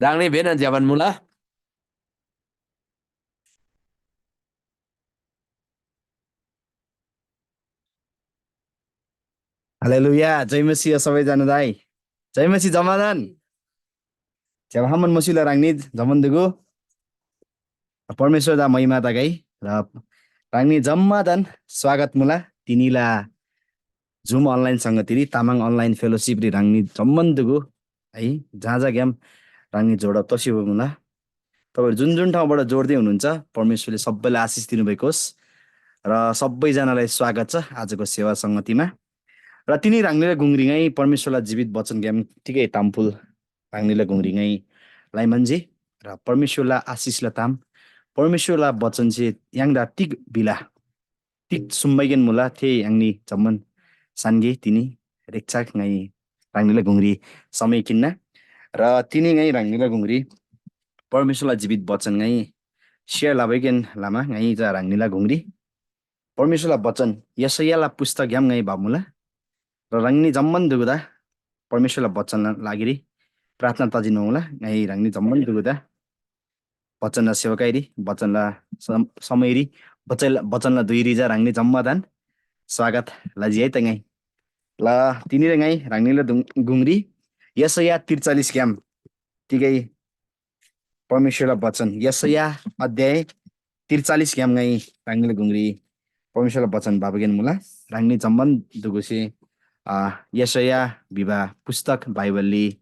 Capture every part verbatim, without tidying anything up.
ह्राङनी भेन ज्‍यबान मुला। हालेलुया, जय मसीह सबैजनालाई। जय मसीह जम्मादान। ज्‍यबा हमान मसीहला ह्राङनी जम्‍मान दुगु परमेश्‍वरदा महिमा तगै र ह्राङनी जम्‍मादान स्वागत मुला तिनीला जुम अनलाइन संगतिरी तामाङ अनलाइन फेलोसिपरी ह्राङनी जम्‍मान दुगु है जहाँ जहाँग्‍याम ह्राङनी जोडब तसी मुला। तपाईँहरू जुन जुन ठाउँबाट जोड्दै हुनुहुन्छ परमेश्वरले सबैलाई आशिष दिनुभएको होस् र सबैजनालाई स्वागत छ आजको सेवा सङ्गतिमा। र तिनी ह्राङनीला गुङरी ङाइ परमेश्वरला जीवित वचनग्‍याम तिगै तामफुल ह्राङनीला गुङरी ङाइ लाइमन्‍जी र परमेश्वरला आशिषला ताम परमेश्वरला वचनसे य्‍हाङदा तिग भिला तिग सुम्‍बैगेन मुला थे य्‍हाङनी जम्‍मान सान्‍गे तिनी रेक्‍चाक ङाइ ह्राङनीला गुङरी समय किन्‍ना। र तिनी ङाइ ह्राङनीला गुङरी परमेश्‍वरला जीवित वचन ङाइ सेयर लबैगेन लमा ङाइ चा ह्राङनीला गुङरी परमेश्‍वरला वचन यशैयाला पुस्तकग्‍याम ङाइ भमुला। र ह्राङनी जम्‍मान दुगुदा परमेश्‍वरला वचनला लागिरी प्रार्थना तजिन्‍मुला। ङाइ ह्राङनी जम्‍मान दुगुदा वचनला सेवकाइरी, वचनला सम-, समयरी, वचन-, वचनला धुइरी जा ह्राङनी जम्‍मादान स्वागत लजी है त ङाइ। ल, तिनीले ङाइ ह्राङनीला दुङ-, गुङरी यशैया त्रिचालिसग्‍याम तिगै परमेश्‍वरला वचन यशैया अध्याय त्रिचालिसग्‍याम ङाइ ह्राङनीला गुङरी परमेश्‍वरला वचन बाबागेन मुला। ह्राङनी जम्‍मान दुगुसे, आ, यशैया भिबा पुस्तक बाइबलरी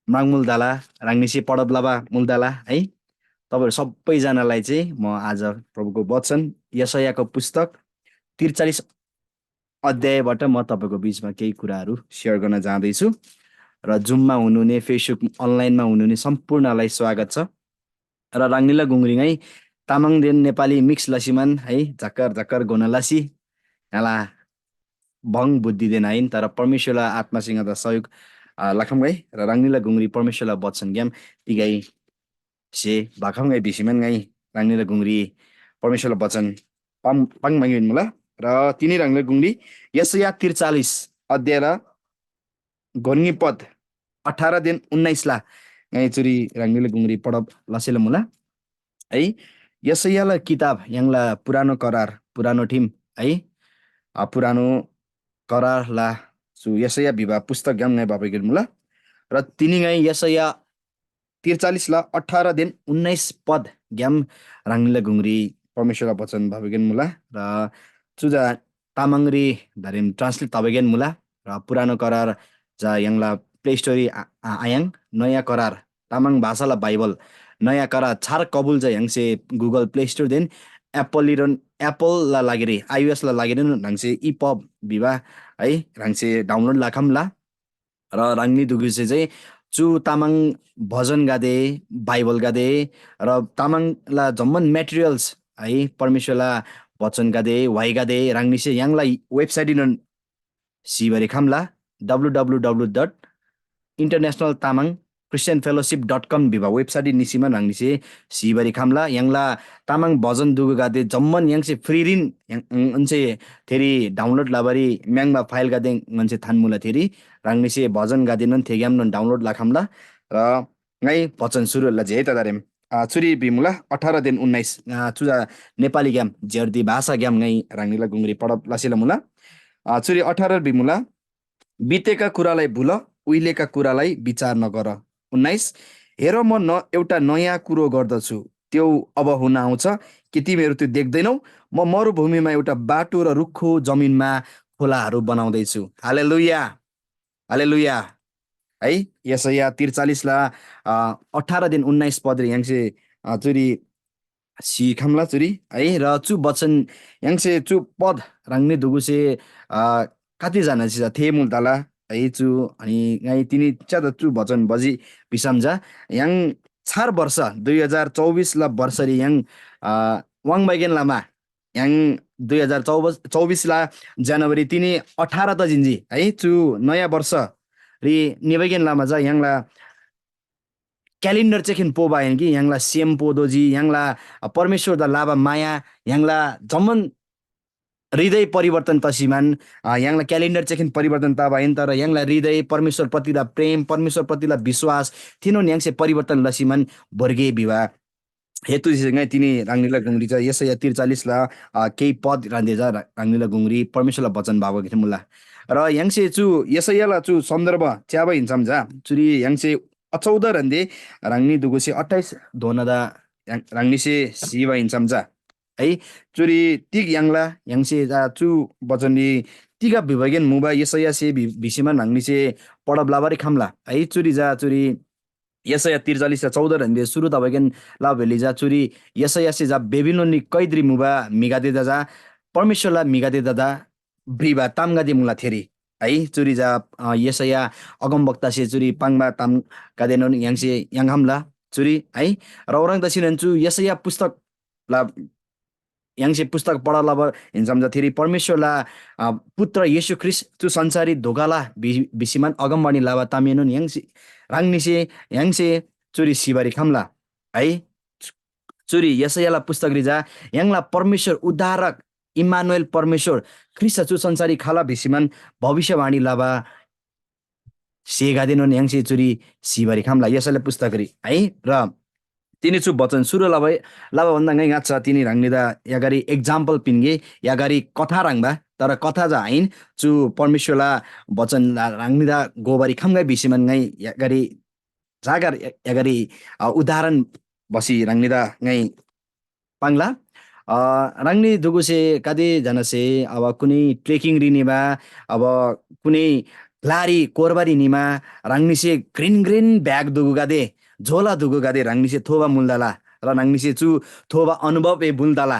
म्राङ्मुल तला, ह्राङनीसे पढब लबा मुल तला है। तपाईँहरू सबैजनालाई चाहिँ म आज प्रभुको वचन यशैयाको पुस्तक त्रिचालिस अध्यायबाट म तपाईँको बिचमा केही कुराहरू सेयर गर्न जाँदैछु। र जुममा हुनुहुने, Facebook अनलाइनमा हुनुहुने सम्पूर्णलाई स्वागत छ। र ह्राङनीला गुङरी ङाइ तामाङदेन नेपाली मिक्स लसीमान है, झक्कर झक्कर घोना लसी ङाला भङ बुद्धिदेन आहिन, तर परमेश्‍वरला आत्‍मासे ङादा सहयोग, आ, लखम ङाइ र ह्राङनीला गुङरी परमेश्‍वरला वचनग्‍याम तिगै से बाखम ङाइ भिसीमान ङाइ ह्राङनीला गुङरी परमेश्‍वरला वचन पाङ पाङ माङ्‌बान मुला। र तिनी ह्राङनीला गुङरी यशैया त्रिचालिस अध्यायला घोन्‍गी पद अठारदेन उन्नाइसला ङाइ चुरी ह्राङनीला गुङरी पढब लसेला मुला। है, यशैयाला किताब य्‍हाङला पुरानो करार, पुरानो ठिम है, अ, पुरानो करारला चु यशैया भिबा पुस्तकग्‍याम ङाइ बाबागेल मुला। र तिनी ङाइ यशैया त्रिचालिसला अठारदेन उन्नाइस पदग्‍याम ह्राङनीला गुङरी परमेश्‍वरला वचन बाबागेन मुला। र चु चा तामाङरी धरेम ट्रान्सलेट तबागेन मुला। र पुरानो करार चा य्‍हाङला प्ले स्टोरी आ-, आ-, आयाङ नयाँ करार तामाङ भाषाला बाइबल नयाँ करार छार कबुल चा य्‍हाङसे Google Play Storeदेन एप्पलरीन, एप्पलला लागिरी, iOSला लागिरीन ह्राङसे इपब भिबा है ह्राङसे डाउनलोड लखम्‍ला। र ह्राङनी दुगुसे चाहिँ चु तामाङ भजनगदे, बाइबलगदे र तामाङला जम्‍मान मेटेरियल्स है परमेश्‍वरला वचनगदे, व्‍हाइगदे ह्राङनीसे य्‍हाङला वेबसाइटरीन सिबारी खम्‍ला, W W W dot international tamang Christian fellowship dot com Veeba वेबसाइट निसीमा ह्राङनीसे सिबारी खम्‍ला। य्‍हाङला तामाङ भजन दुगुगदे जम्‍मान य्‍हाङसे फ्रीरीन य्‍हाङ-, उन्‍से थेरी डाउनलोड लबारी म्‍याङ्बा फाइलगदे ङन्‍से थान्‍मुला थेरी। ह्राङनीसे भजनगदेनोन थेग्‍यामनोन डाउनलोड लखम्‍ला। र ङाइ भजन सुरु लजी है तदारेम। आ, चुरी भिमुला अठारदेन उन्नाइस, आ, चुजा नेपालीग्‍याम जेर्दी भाषाग्‍याम ङाइ ह्राङनीला गुङरी पढब लसेला मुला। आ, चुरी अठार भिमुला, बितेका कुरालाई भुल, उहिलेका कुरालाई विचार नगर। उन्नाइस, हेर, म न-, एउटा नयाँ कुरो गर्दछु, त्यो अब हुन आउँछ कि तिमीहरू त्यो देख्दैनौ? म मरुभूमिमा एउटा बाटो र रुखो जमिनमा खोलाहरू बनाउँदैछु। Hallelujah, hallelujah. है, यशैया त्रिचालिसला, अ, अठारदेन उन्नाइस पदरी य्‍हाङसे, अ, चुरी सिखम्‍ला चुरी है। र चु वचन य्‍हाङसे चु पद ह्राङनी दुगुसे, अ, कति जना सिजा थे मुल तला है चु। अनि ङाइ तिनी च्यादा चु वचन बजी भिसम जा य्‍हाङ छार वर्ष दुई हजार चौबिसला वर्षरी य्‍हाङ, अ, वाङ्बाइगेन लमा य्‍हाङ दुई हजार चौबिस, चौबिसला जनवरी तिनी अठार त जिन्‍जी है। चु नयाँ वर्षरी निबाइगेन लमा जा य्‍हाङला क्यालेन्डर चेखिन पोबा आहिन कि य्‍हाङला सेम पोदोजी, य्‍हाङला परमेश्‍वरदा लाबा माया, य्‍हाङला जम्‍मान हृदय परिवर्तन तसीमान, अ, य्‍हाङला क्यालेन्डर चेकिन परिवर्तन तबा आहिन, तर य्‍हाङला हृदय परमेश्‍वर प्रतिला प्रेम, परमेश्‍वर प्रतिला विश्‍वास, थेनोन य्‍हाङसे परिवर्तन लसीमान भोर्गे भिबा हेतुसे ङाइ तिनी ह्राङनीला गुङरी चा यशैया त्रिचालिसला, अ, केही पद ह्रान्‍दे चा ह्रा-, ह्राङनीला गुङरी परमेश्‍वरला बचन बाबा गिथे मुला। र य्‍हाङसे चु यशैयाला चु सन्दर्भ च्‍याबा हिन्‍सम चा चुरी य्‍हाङसे अचौध ह्रान्‍दे ह्राङनी दुगुसे अट्ठाइस धोनादा य्‍हाङ-, ह्राङनीसे सिबा हिन्‍सम चा है, चुरी तिग याङ्ला? य्‍हाङसे चा चु बचनरी तिग भिबागेन मुबा यशैयासे भि-, भिसीमान ह्राङनीसे पढब लबारी खम्‍ला है। चुरी चा चुरी यशैया त्रिचालिस चौध ह्रान्‍दे सुरु तबागेन लबा भेली चा चुरी यशैयासे चा बेबिलोनरी कैदरी मुबा म्‍हिगदेदा चा परमेश्‍वरला म्‍हिगदेदा चा भ्रिबा तामगदे मुला थेरी है। चुरी चा, अ, यशैया अगमवक्तासे चुरी पाङ्बा तामगदेनोन य्‍हाङसे याङ्‌खम्‍ला चुरी है। र औरङ तसिनोन चु यशैया पुस्तकला य्‍हाङसे पुस्तक पढा लबा हिन्‍सम चा थेरी परमेश्‍वरला, अ, पुत्र येशू ख्रीष्‍ट चु संसाररी धोकाला भि-, भिसीमान अगमवाणी लबा तामएनोन य्‍हाङसे, ह्राङनीसे, य्‍हाङसे चुरी सिबारी खम्‍ला है। चुरी यशैयाला पुस्तकरी चा य्‍हाङला परमेश्‍वर उद्धारक इम्मानुएल परमेश्‍वर ख्रीष्‍ट चु संसाररी खला भिसीमान भविष्‍यवाणी लबा स्‍हेगदेनोन य्‍हाङसे चुरी सिबारी खम्‍ला यशैया पुस्तकरी है। र तिनी चु बचन सुरु लबा, लबा भन्‍दा ङाइ ङाच्‍छा तिनी ह्राङनीदा यागारी एक्जाम्पल पिन्‍गे, यागारी कथा ह्रङ्‌बा, तर कथा चा आहिन, चु परमेश्‍वरला बचन ह्राङनीदा गोबारी खम्‍गै भिसीमान ङाइ यागारी जागर या-, यागारी, अ, उदाहरण बसी ह्राङनीदा ङाइ पाङ्ला। अ, ह्राङनी दुगुसे कति जनासे अब कुनै ट्रेकिङरी निमा, अब कुनै ग्‍लारी कोर्बारी निमा ह्राङनीसे घ्रिन घ्रिन ब्याग दुगुगदे, झोला दुगुगदे ह्राङनीसे थोबा मुल्‍दाला र ह्राङनीसे चु थोबा अनुभव ए मुल्‍दाला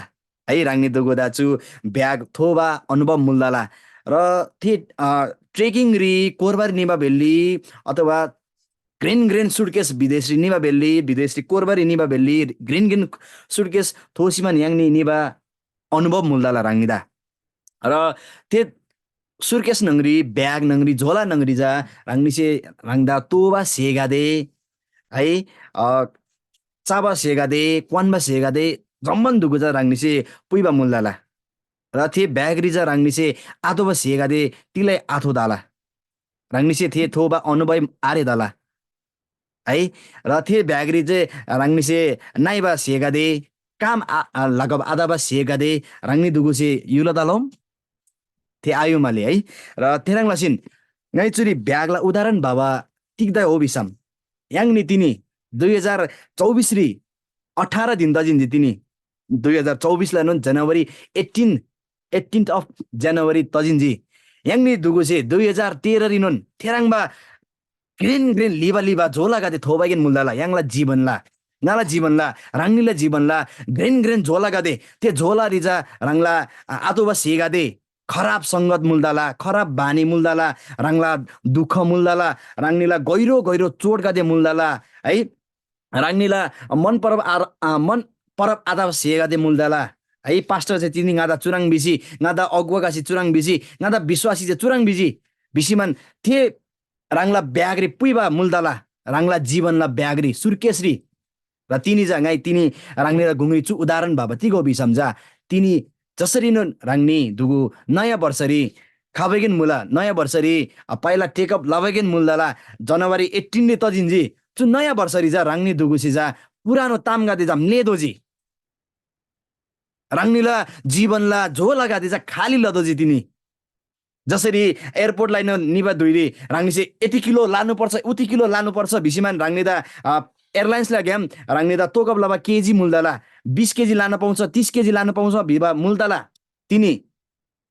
है। ह्राङनी दुगुदा चु ब्याग थोबा अनुभव मुल्‍दाला र थे, अ, ट्रेकिङरी कोर्बारी निमा भेल्‍ली अथवा घ्रेन घ्रेन सुटकेस विदेशरी निबा भेल्‍ली, विदेशरी कोर्बारी निबा भेल्‍ली, घ्रेन घ्रेन सुटकेस थोसीमान य्‍हाङनी निबा अनुभव मुल्‍दाला ह्राङनीदा। र थे सुटकेस न्‍हङरी, ब्याग न्‍हङरी, झोला न्‍हङरी चा ह्राङनीसे ह्राङदा तोबा स्‍हेगदे है, अ, चबा स्‍हेगदे, क्‍वान्‍बा स्‍हेगदे जम्‍मान दुगु चा ह्राङनीसे पुइबा मुल्‍दाला। र थे ब्यागरी चा ह्राङनीसे आतोःबा स्‍हेगदे तिलै आथोतला। ह्राङनीसे थे थोबा अनुभव आरेतला है। र थे ब्यागरी जे ह्राङनीसे नइबा स्‍हेगदे, काम आ-, आ, लगब आतबा स्‍हेगदे ह्राङनी दुगुसे युला तलोम? थे आयुमाले है। र थेह्रङ् लसीन ङाइ चुरी ब्यागला उदाहरण बाबा तिग्‍दा हो भिसम, य्‍हाङनी तिनी दुई हजार चौबिसरी अठार दिन तजिन्‍जी तिनी। दुई हजार चौबिसलाएनोन जनवरी एट्टिन, एट्टिन्थ अफ जनवरी तजिन्‍जी। य्‍हाङनी दुगुसे दुई हजार तेह्ररीनोन थेह्रङ्बा घ्रेन घ्रेन लिबा लिबा झोलागदे थोबागेन मुल्‍दाला य्‍हाङला जीवनला, ङाला जीवनला, ह्राङनीला जीवनला घ्रेन घ्रेन झोलागदे, थे झोलारी चा ह्राङला, आ, आतोःबा स्‍हेगदे, खराब संगत मुल्‍दाला, खराब बानी मुल्‍दाला, ह्राङला दुःख मुल्‍दाला, ह्राङनीला गहिरो गहिरो चोटगदे मुल्‍दाला है। ह्राङनीला मन परब आर-, आ, मन परब आतबा स्‍हेगदे मुल्‍दाला है। पास्टरसे तिनी ङादा चुह्रङ् भिसी, ङादा अगुवागसे चुह्रङ् भिसी, ङादा विश्‍वासीसे चुह्रङ् भिसी, भिसीमान थे ह्राङला ब्यागरी पुइबा मुल्‍दाला, ह्राङला जीवनला ब्यागरी, सुर्केसरी। र तिनी चा ङाइ तिनी ह्राङनीला गुङरी चु उदाहरण भबा तिगो भिसम चा तिनी जसरीनोन ह्राङनी दुगु नयाँ वर्षरी खबैगेन मुला, नयाँ वर्षरी, अ, पहिला टेकअप लबैगेन मुल्‍दाला जनवरी एट्टिनले तजिन्‍जी। चु नयाँ वर्षरी चा ह्राङनी दुगुसे चा पुरानो तामगदे चा म्‍लेदोजी। ह्राङनीला जीवनला झोलागदे चा खाली लदोजी तिनी। जसरी एयरपोर्टलाई न निबा धुइरी ह्राङनीसे यति किलो लानुपर्छ, उति किलो लानुपर्छ भिसीमान ह्राङनीदा, अ, एयरलाइन्सला ग्याम ह्राङनीदा तोकब लबा केजी मुल्‍दाला, बिस केजी लान पाउँछ, तीस केजी लान पाउँछ भिबा मुल्‍दाला। तिनी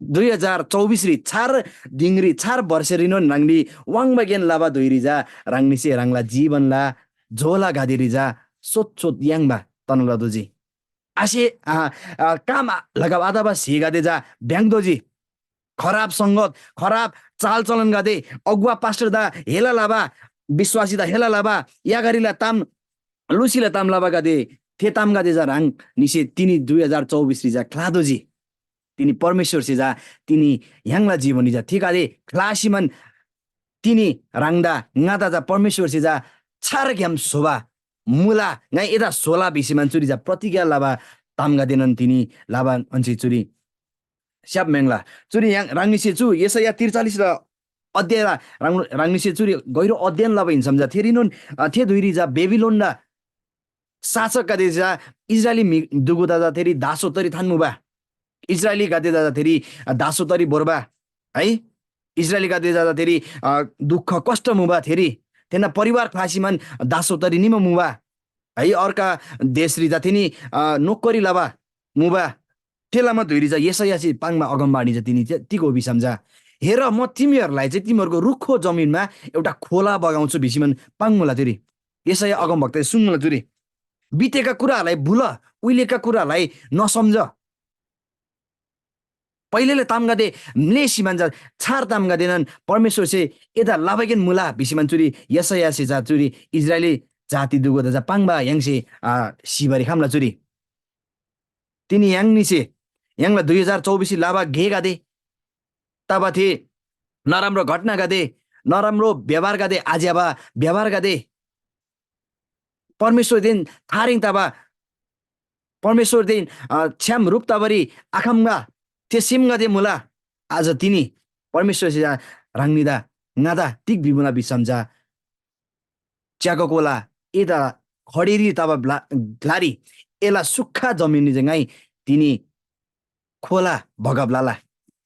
दुई हजार चौबिसरी छार दिङरी छार वर्षरीनोन ह्राङनी वाङ्बागेन लबा धुइरी चा ह्राङनीसे ह्राङला जीवनला झोलागदेरी चा सोत सोत याङ्बा तनलदोजी। आसे, आ, आ, काम आ-, लगब आतबा स्‍हेगदे चा भ्‍याङ्‍तोःजी। खराब संगत, खराब चालचलनगदे, अगुवा पास्टरदा हेला लबा, विश्‍वासीदा हेला लबा, यागारीला ताम, लुसीला ताम लबागदे, थे तामगदे चा ह्राङनीसे तिनी दुई हजार चौबिसरी चा ख्‍लातोःजी। तिनी परमेश्‍वरसे चा तिनी य्‍हाङला जीवनरी चा थेगदे ख्‍लासीमान तिनी ह्राङदा ङादा चा परमेश्‍वरसे चा छारग्‍याम स्‍होबा मुला, ङाइ एदा स्‍होला भिसीमान चुरी चा प्रतिज्ञा लबा तामगदेनोन तिनी लबा अन्‍छी चुरी स्‍याप म्‍याङ्ला। चुरी य्‍हाङ ह्राङनीसे चु यशैया त्रिचालिस र अध्याय ह्राङ ह्राङनीसे चुरी गहिरो अध्ययन लबा हिन्‍सम चा थेरीनोन, अ, थे धुइरी चा बेबिलोनला शासकगदे चा इस्राएली म्‍हि दुगुदा चा थेरी दासोतरी थान्‍मुबा। इस्राएलीगदे चा थेरी, अ, दासोतरी भोर्बा है। इस्राएलीगदे चा थेरी, अ, दुःख कष्ट मुबा थेरी। थेन्‍ना परिवार ख्‍लासीमान दासोतरी निमा मुबा है। अर्का देशरी चा थेनी, अ, नोकरी लबा मुबा। थेलमा धुइरी चा यशैयासे पाङ्बा अगमवाणी चा तिनी चा तिग हो भिसम चा, "हेर, म तिमीहरूलाई चाहिँ तिमीहरूको रुखो जमिनमा एउटा खोला बगाउँछु" भिसीमान पाङ्मुला चुरी। यशैया अगमवक्तासे सुङ्मुला चुरी। बितेका कुराहरूलाई भुल, उहिलेका कुराहरूलाई नसम्झ। पहिलेले तामगदे म्‍लेसी भन्छ, छार तामगदेनन् परमेश्‍वरसे एदा लबागेन मुला भिसी मान चुरी यशैयासे चा चुरी इस्राएली जाति दुगुदा चा पाङ्बा य्‍हाङसे, आ, सिबारी खम्‍ला चुरी। तिनी य्‍हाङनीसे य्‍हाङला दुई हजार चौबिसी लबा गेगदे, तबा थे नराम्रो घटनागदे, नराम्रो व्यवहारगदे, आज्‍यबा व्यवहारगदे, परमेश्‍वरदेन थारेङ तबा, परमेश्‍वरदेन, अ, छ्‌याम ह्रुप तबारी आखम्‍बा थे सिमगदे मुला। आज तिनी परमेश्‍वरसे ह्राङनीदा ङादा तिग भिमुला भिसम चा, च्‍यागो कोला एदा खडेरी तबा ब्ला-, ग्‍लारी एला सुक्‍खा जमिनरी ङाइ तिनी खोला बगब लला,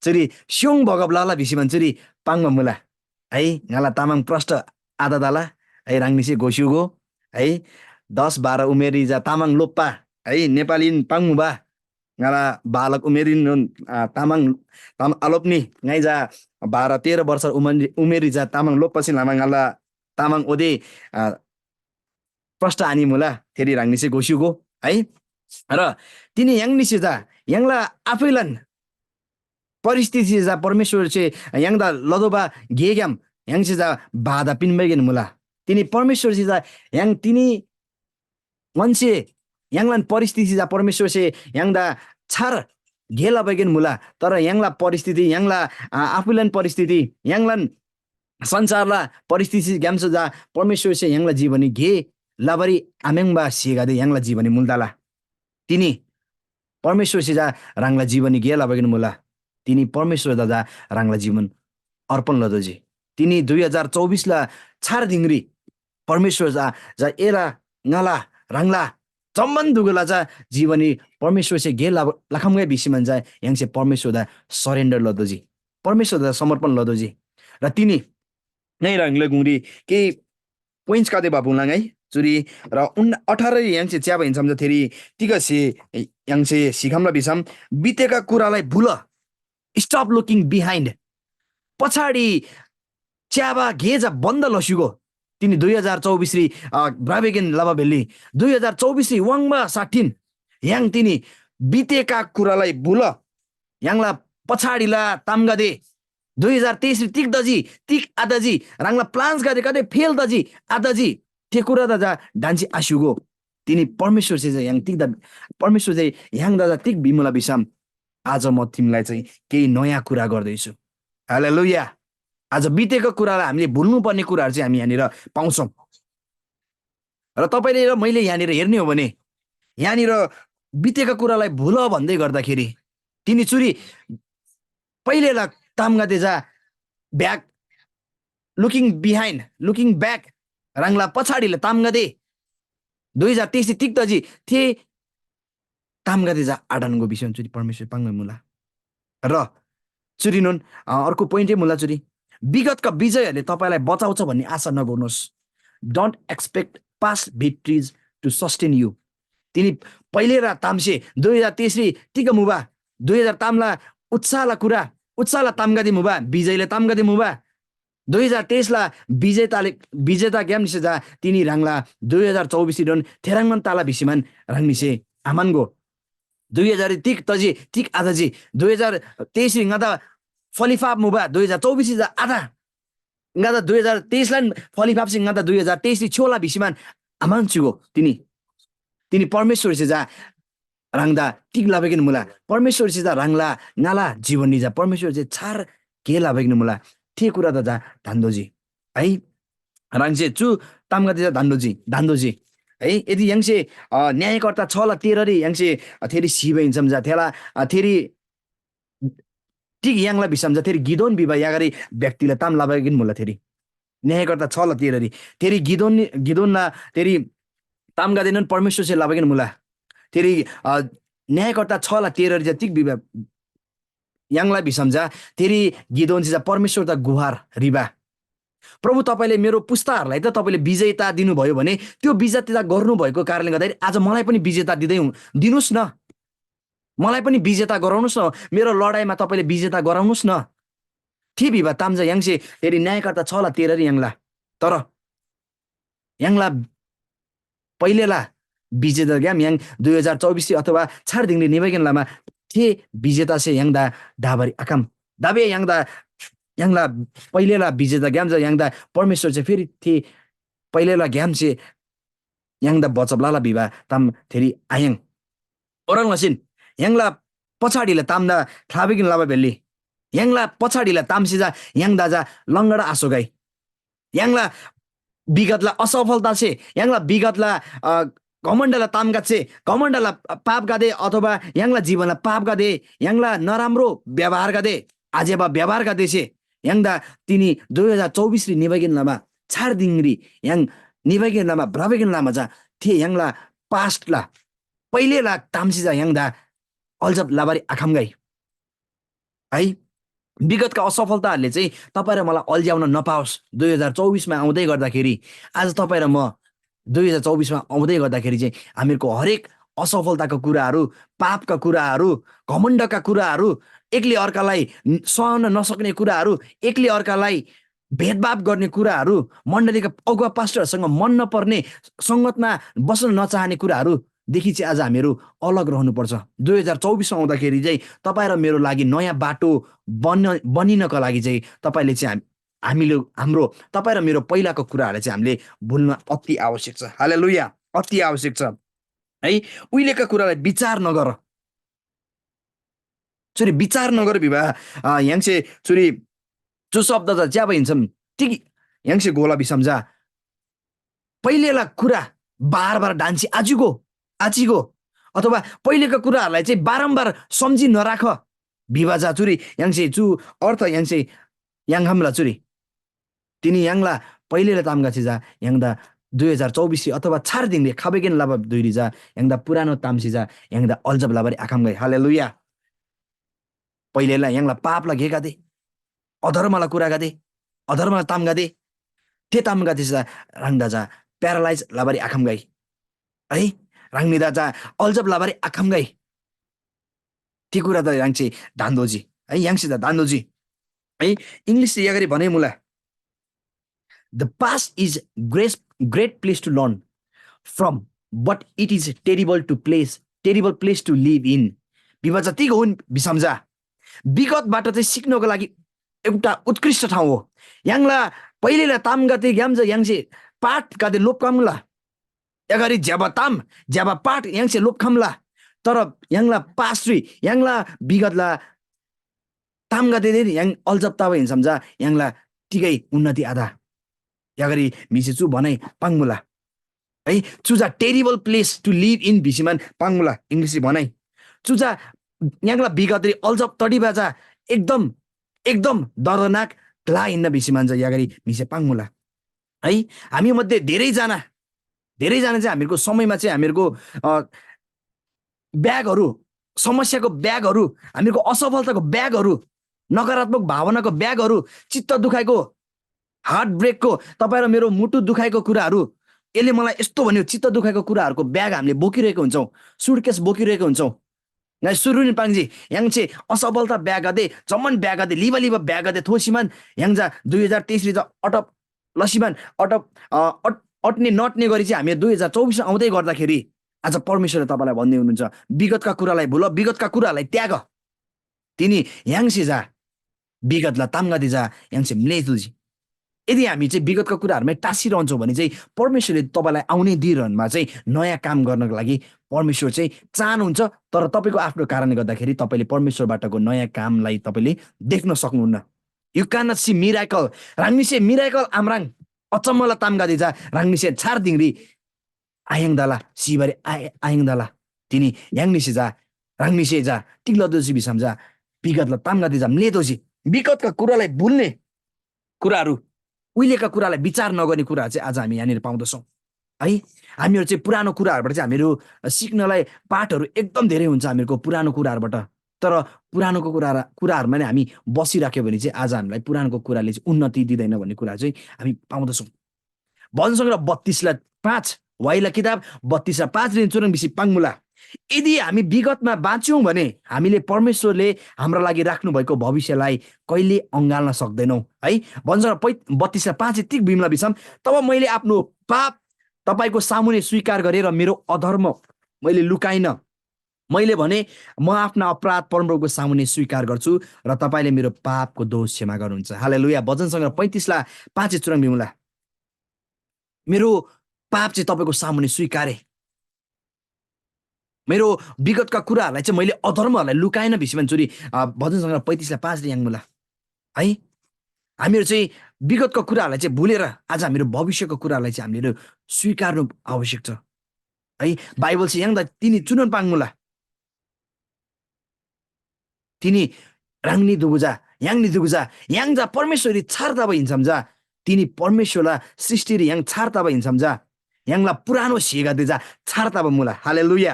चुरी स्‍योङ बगब लला भिसी मान चुरी पाङ्बा मुला। है, ङाला तामाङ प्रष्ट आत तला, है, ह्राङनीसे घोस्‍युगो, है, दस बाह्र उमेररी चा तामाङ लोप्‍पा, है, नेपालीन पाङ्मुबा, ङाला बालक उमेररीनोन, आ, तामाङ, ताम आलोप्‍नी, ङाइ चा बाह्र तेह्र वर्ष उमर, उमेररी चा तामाङ लोप्‍पासे लमा ङाला तामाङ ओदे, आ, प्रष्ट आनिमुला, थेरी ह्राङनीसे घोस्‍युगो, है। र तिनी य्‍हाङनीसे चा य्‍हाङला आफैलान परिस्थितिसे चा परमेश्‍वरसे य्‍हाङदा लतोःबा गेग्‍याम य्‍हाङसे चा बाधा पिन्‍बागेन मुला। तिनी परमेश्‍वरसे चा य्‍हाङ तिनी ङन्‍से य्‍हाङलान परिस्थिति चा परमेश्‍वरसे य्‍हाङदा छार गे लबागेन मुला। तर य्‍हाङला परिस्थिति, य्‍हाङला, आ, आफूलान परिस्थिति, य्‍हाङलान संसारला परिस्थितिग्‍यामसे चा परमेश्‍वरसे य्‍हाङला जीवनी गे लबारी आम्‍याङ्बा स्‍हेगदे य्‍हाङला जीवनी मुल तला। तिनी परमेश्‍वरसे चा ह्राङला जीवनी गे लबागेन मुला। तिनी परमेश्‍वरदा चा ह्राङला जीवन अर्पण लतोःजी। तिनी दुई हजार चौबिसला छार दिङरी परमेश्‍वर चा, चा एला, ङाला, ह्राङला जम्‍मान दुगुला चा जीवनी परमेश्‍वरसे गे लबा, लखम्‍गै भिसी मान चा य्‍हाङसे परमेश्‍वरदा surrender लतोःजी, परमेश्‍वरदा समर्पण लतोःजी। र तिनी नै ह्राङला गुङरी केही पोइन्ट्सगदे बाबुङला ङाइ चुरी र उन-, अठार य्‍हाङसे च्‍याबा हिन्‍सम चा थेरी तिगसे य्‍हाङसे सिखम्‍ला भिसम बितेका कुरालाई भुल। Stop looking behind। पछाडि च्‍याबा गे चा बन्द लस्‍युगो। तिनी दुई हजार चौबिसरी, अ, भ्रबेगेन लबा भेली दुई हजार चौबिसरी वाङ्बा साठिन य्‍हाङ तिनी बितेका कुरालाई भुल। य्‍हाङला पछाडिला तामगदे दुई हजार तेइसरी तिग तजी, तिग आतजी, ह्राङला प्लान्सगदे कतै फेल तजी, आतजी, थे कुरादा चा ढान्‍सी आस्‍युगो। तिनी परमेश्‍वरसे चा य्‍हाङ तिग्‍दा, परमेश्‍वरसे य्‍हाङदा चा तिग भिमुला भिसम, आज म तिमीलाई चाहिँ केही नयाँ कुरा गर्दैछु। हालेलुया। आज बितेको कुरालाई हामीले भुल्नुपर्ने कुराहरू चाहिँ हामी यहाँनिर पाउँछौँ। र तपाईँले र मैले यहाँनिर हेर्ने हो भने, यहाँनिर बितेको कुरालाई भुल भन्दै गर्दाखेरि तिनी चुरी पहिलेला तामगदे जा back, looking behind, looking back, ह्राङला पछाडिला तामगदे दुई हजार तेइस तिग तजी थे तामगदे जा आढनगो भिसी चुरी परमेश्‍वर पाङ्‌गै मुला। र चुरीनोन, अ, अर्को पोइन्टै मुला चुरी। विगतका विजयहरूले तपाईँलाई बचाउँछ भन्ने आशा नगर्नुहोस्। Don't expect past victories to sustain you। तिनी पहिले र तामसे दुई हजार तेइसरी तिग मुबा, दुई हजार तामला उत्साहला कुरा, उत्साहला तामगदे मुबा, विजयले तामगदे मुबा। दुई हजार तेइसला विजेताले, विजेताग्‍याम निसे जा तिनी ह्राङला दुई हजार चौबिसरी डोन थेह्रङ्नोन तला भिसीमान ह्राङनीसे आमानगो। दुई हजार तिग तजी, तिग आतजी, दुई हजार तेइसरी ङादा फलिफाप मुबा, दुई हजार चौबिसरी जा आत। ङादा दुई हजार तेइसलान फलिफापसे ङादा दुई हजार तेइसरी छ्‌योला भिसीमान आमान च्‍युगो तिनी। तिनी परमेश्‍वरसे जा ह्राङदा तिग लबागेन मुला। परमेश्‍वरसे जा ह्राङला ङाला जीवनरी जा परमेश्‍वरसे छार गे लबागेन मुला। थे कुरादा जा धान्दोजी। है, ह्राङसे चु तामगदे जा धान्दोजी, धान्दोजी। है, यदि य्‍हाङसे, अ, न्‍यायकर्ता छला तेह्ररी य्‍हाङसे, अ, थेरी सिबा हिन्‍सम जा थेला, अ, थेरी तिग य्‍हाङला भिसम जा थेरी गिदोन भिबा यागरी व्यक्तिला ताम लबागेन मुला थेरी। न्‍यायकर्ता छला तेह्ररी थेरी गिदोन गिदोनला थेरी तामगदेनोन परमेश्‍वरसे लबागेन मुला। थेरी अ, न्‍यायकर्ता छला तेह्ररी जा तिग भिबा य्‍हाङला भिसम जा थेरी गिदोनसे जा परमेश्‍वरदा गुहार रिबा, प्रभु, तपाईँले मेरो पुस्ताहरूलाई त तपाईँले विजेता दिनुभयो भने त्यो विजेता गर्नुभएको कारणले गर्दाखेरि आज मलाई पनि विजेता दिँदै हुन्- दिनुहोस् न। मलाई पनि विजेता गराउनुस् न, मेरो लडाइँमा तपाईँले विजेता गराउनुस् न। थे भिबा ताम जा य्‍हाङसे थेरी न्‍यायकर्ता छला तेह्ररी य्‍हाङला, तर य्‍हाङला पहिलेला विजेताग्‍याम य्‍हाङ दुई हजार चौबिस अथवा छार दिङरी निबागेन लमा थे विजेतासे य्‍हाङदा ढाबारी आखम। दाबे य्‍हाङदा य्‍हाङला पहिलेला विजेताग्‍याम जा य्‍हाङदा परमेश्‍वर चाहिँ फेरि थे पहिलेला ग्‍यामसे य्‍हाङदा बचब लला भिबा ताम थेरी आयाङ। ओह्रङ् लसीन य्‍हाङला पछाडिला तामदा ख्‍लाबेगिन लबा भेल्‍ली य्‍हाङला पछाडिला तामसे जा य्‍हाङदा जा लङ्गडा आस्‍होगै। य्‍हाङला विगतला असफलतासे, य्‍हाङला विगतला अ, घमण्‍डला तामगदे, घमण्‍डला पापगदे अथवा य्‍हाङला जीवनला पापगदे, य्‍हाङला नराम्रो व्यवहारगदे, आज्‍यबा व्यवहारगदेसे य्‍हाङदा तिनी दुई हजार चौबिसरी निबागेन लमा, छार दिङरी य्‍हाङ निबागेन लमा, भ्रबागेन लमा चा थे य्‍हाङला पास्टला पहिलेला तामसे चा य्‍हाङदा अल्झब लबारी आखम्‍गै। है, विगतका असफलताहरूले चाहिँ तपाईँ र मलाई अल्झ्याउन नपाओस्। दुई हजार चौबिसमा आउँदै गर्दाखेरि, आज तपाईँ र म दुई हजार चौबिसमा आउँदै गर्दाखेरि चाहिँ हामीहरूको हरेक असफलताका कुराहरू, पापका कुराहरू, घमण्डका कुराहरू, एकले अर्कालाई न- सहन नसक्ने कुराहरू, एकले अर्कालाई भेदभाव गर्ने कुराहरू, मण्डलीका अगुवा पास्टरहरूसँग मन नपर्ने, सङ्गतमा बस्न नचाहने कुराहरू देखि चाहिँ आज हामीहरू अलग रहनुपर्छ। दुई हजार चौबिसमा आउँदाखेरि चाहिँ तपाईँ र मेरो लागि नयाँ बाटो बन्न बनिनको लागि चाहिँ तपाईँले चाहिँ हाम- हामीले हाम्रो तपाईँ र मेरो पहिलाको कुराहरूलाई चाहिँ हामीले भुल्न अति आवश्यक छ। हालेलुया, अति आवश्यक छ। है, उहिलेका कुरालाई विचार नगर। चुरी विचार नगर भिबा, अ, य्‍हाङसे चुरी चु शब्द त ज्‍याबा हिन्सम तिग य्‍हाङसे गोला भिसम जा पहिलेला कुरा बार बार ढान्‍सी आजिगो आजिगो अथवा पहिलेका कुराहरूलाई चाहिँ बारम्बार सम्झी नराख भिबा जा चुरी य्‍हाङसे चु अर्थ य्‍हाङसे य्‍हाङ खम्‍ला चुरी। तिनी य्‍हाङला पहिलेला तामगदे चा य्‍हाङदा दुई हजार चौबिसरी अथवा छार दिङरी खबैकेन लबा धुइरी चा य्‍हाङदा पुरानो तामसे चा य्‍हाङदा अल्झब लबारी आखम्‍गै। हालेलुया। पहिलेला य्‍हाङला पापला गेगदे, अधर्मला कुरागदे, अधर्मला तामगदे, थे तामगदेसे चा ह्राङदा चा प्यारालाइज लबारी आखम्‍गै। है, ह्राङनीदा चा अल्झब लबारी आखम्‍गै। ती कुरा त य्‍हाङसे धान्दोजी है, य्‍हाङसे त धान्दोजी है। इङ्ग्लिसरी यागरी भने मुला, "The past is great, great place to learn from, but it is terrible to place, terrible place to live in." Veeba जतिको हुन् भिसम जा विगतबाट चाहिँ सिक्नको लागि एउटा उत्कृष्ट ठाउँ हो। य्‍हाङला पहिलेला तामगदे ग्‍याम चा य्‍हाङसे पाठगदे लोप्‍खम्‍ला। एगरी ज्‍यबा ताम, ज्‍यबा पाठ य्‍हाङसे लोप्‍खम्‍ला। तर य्‍हाङला पास्टरी य्‍हाङला विगतला तामगदेदेन य्‍हाङ अल्झब तबा हिन्‍सम चा य्‍हाङला तिगै उन्नति आत। यागरी म्‍हिसे चु भनाइ पाङ्मुला। है, चु चा terrible place to live in भिसीमान पाङ्मुला, इङ्ग्लिसरी भनाइ। चु चा य्‍हाङला विगतरी अल्झब तडिबा चा एकदम, एकदम दर्दनाक ग्‍ला हिन्‍ना भिसीमान चा यागरी म्‍हिसे पाङ्मुला। है, हामी मध्ये धेरैजना, धेरैजना चाहिँ हामीहरूको समयमा चाहिँ हामीहरूको, अ, ब्यागहरू, समस्याको ब्यागहरू, हामीहरूको असफलताको ब्यागहरू, नकारात्मक भावनाको ब्यागहरू, चित्त दुखाएको, हार्ट ब्रेकको, तपाईँ र मेरो मुटु दुखाएको कुराहरू, यसले मलाई यस्तो भन्यो, चित्त दुखाएको कुराहरूको ब्याग हामीले बोकिरहेको हुन्छौँ, सुटकेस बोकिरहेको हुन्छौँ। ङाइ सुरुनी पाङ्जी, य्‍हाङसे असफलता ब्यागदे, जम्‍मान ब्यागदे, लिबा लिबा ब्यागदे थोसीमान, य्‍हाङ जा दुई हजार तेइसरी जा अटप लसीमान, अटप, अ, अट-, अट्ने नट्ने गरी चाहिँ हामी दुई हजार चौबिसमा आउँदै गर्दाखेरि आज परमेश्वरले तपाईँलाई भन्दै हुनुहुन्छ, विगतका कुरालाई भुल, विगतका कुरालाई त्याग। तिनी य्‍हाङसे जा विगतला तामगदे जा य्‍हाङसे म्‍लेतुजी। यदि हामी चाहिँ विगतका कुराहरूमै टाँसिरहन्छौँ भने चाहिँ परमेश्वरले तपाईँलाई आउने दिनहरूमा चाहिँ नयाँ काम गर्नको लागि परमेश्वर चाहिँ चाहनुहुन्छ, तर तपाईँको आफ्नो कारणले गर्दाखेरि तपाईँले परमेश्वरबाटको नयाँ कामलाई तपाईँले देख्न सक्नुहुन्न। You cannot see miracle। ह्राङनीसे मिराकल आम्राङ, अचम्मला तामगदे जा ह्राङनीसे छार दिङरी आयाङ्दाला, सिबारी आय-, आयाङ्दाला। तिनी य्‍हाङनीसे जा, ह्राङनीसे जा, तिग लदोसी भिसम जा, विगतला तामगदे जा म्‍लेतोःजी। विगतका कुरालाई भुल्‍ने कुराहरू, उहिलेका कुरालाई विचार नगर्ने कुराहरू चाहिँ आज हामी यहाँनिर पाउँदछौँ है। हामीहरू चाहिँ पुरानो कुराहरूबाट चाहिँ हामीहरू सिक्नलाई पाठहरू एकदम धेरै हुन्छ हामीहरूको पुरानो कुराहरूबाट। तर पुरानोको कुरा, कुराहरूमा नै हामी बसिराख्यो भने चाहिँ आज हामीलाई पुरानोको कुराले चाहिँ उन्नति दिँदैन भन्ने कुरा चाहिँ हामी पाउँदछौँ। भजन सङ्ग्रह बत्तीसलाई पाँच, वाइला किताब बत्तीसलाई पाँच रे चुनङ बिसी पाङ्मुला। यदि हामी विगतमा बाँच्यौँ भने हामीले परमेश्वरले हाम्रो लागि राख्नुभएको भविष्यलाई कहिले अँगाल्न सक्दैनौँ है। भजन सङ्ग्रह पै-, बत्तीसलाई पाँच तिग बिमला बिसम, तब मैले आफ्नो पाप तपाईँको सामुने स्वीकार गरेँ र मेरो अधर्म मैले लुकाइन। मैले भने, "म आफ्ना अपराध परमप्रभुको सामुने स्वीकार गर्छु र तपाईँले मेरो पापको दोष क्षमा गर्नुहुन्छ।" हालेलुया। भजन सङ्ग्रह पैँतिसला पाँचे चुरङ बिमुला, "मेरो पाप चाहिँ तपाईँको सामुने स्वीकारे, मेरो विगतका कुराहरूलाई चाहिँ मैले अधर्महरूलाई लुकाएन" भिसी भन्छुरी भजन सङ्ग्रह पैँतिसला पाँचले याङ्मुला है। हामीहरू चाहिँ विगतका कुराहरूलाई चाहिँ भुलेर आज हामीहरू भविष्यको कुराहरूलाई चाहिँ हामीले स्वीकार्नु आवश्यक छ है। बाइबल चाहिँ य्‍हाङदा तिनी चुनोन पाङ्मुला। तिनी ह्राङनी दुगुजा, य्‍हाङनी दुगुजा, य्‍हाङ जा परमेश्‍वररी छार तबा हिन्‍सम जा, तिनी परमेश्‍वरला सृष्‍टिरी य्‍हाङ छार तबा हिन्‍सम जा, य्‍हाङला पुरानो स्‍हेगदे जा छार तबा मुला। हालेलुया।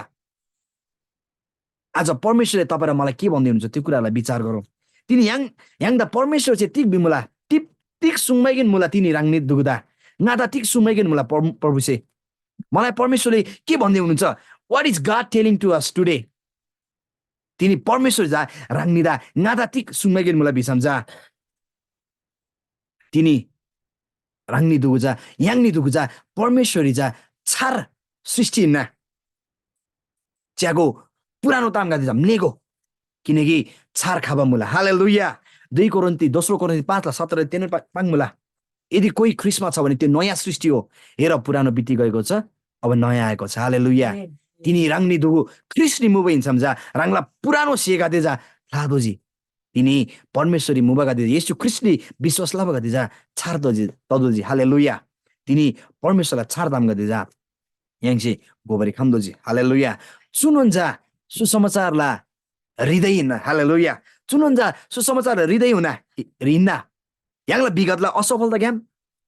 आज परमेश्‍वरले तपाईँ र मलाई के भन्दै हुनुहुन्छ, त्यो कुरालाई विचार गरौँ। तिनी य्‍हाङ, य्‍हाङदा परमेश्‍वर चाहिँ तिग भिमुला, तिग, तिग सुङ्मैगेन मुला तिनी ह्राङनी दुगुदा, ङादा तिग सुङ्मैगेन मुला पर-, प्रभुसे। मलाई परमेश्‍वरले के भन्दै हुनुहुन्छ? What is God telling to us today? तिनी परमेश्‍वर जा ह्राङनीदा ङादा तिग सुङ्मैगेन मुला भिसम जा, तिनी ह्राङनी दुगु जा, य्‍हाङनी दुगु जा, परमेश्‍वररी जा छार सृष्टि हिन्‍ना। च्‍यागो, पुरानो तामगदे जा म्‍लेगो, किनकि छार खबा मुला। हालेलुया। दुई कोरिन्थी, दोस्रो कोरिन्थी पाँचला सत्ररी तेन पा-, पाङ्मुला। यदि कोही ख्रीष्‍टमा छ भने त्यो नयाँ सृष्टि हो। हेर, पुरानो बिति गएको छ, अब नयाँ आएको छ। हालेलुया। आमेन। तिनी ह्राङनी दुगु ख्रीष्‍टरी मुबा हिन्‍सम जा ह्राङला पुरानो स्‍हेगदे जा ख्‍लातोःजी। तिनी परमेश्‍वररी मुबागदे, येशू ख्रीष्‍टरी विश्‍वास लबागदे जा छार तजी, तदोजी। हालेलुया। तिनी परमेश्‍वरला छार तामगदे जा य्‍हाङसे घोबारी खम्‍तोःजी। हालेलुया। चुनोन जा सुसमाचारला हृदय हिन्‍ना। हालेलुया। चुनोन जा सुसमाचारला हृदय हुना, हिन्‍ना। य्‍हाङला विगतला असफलताग्‍याम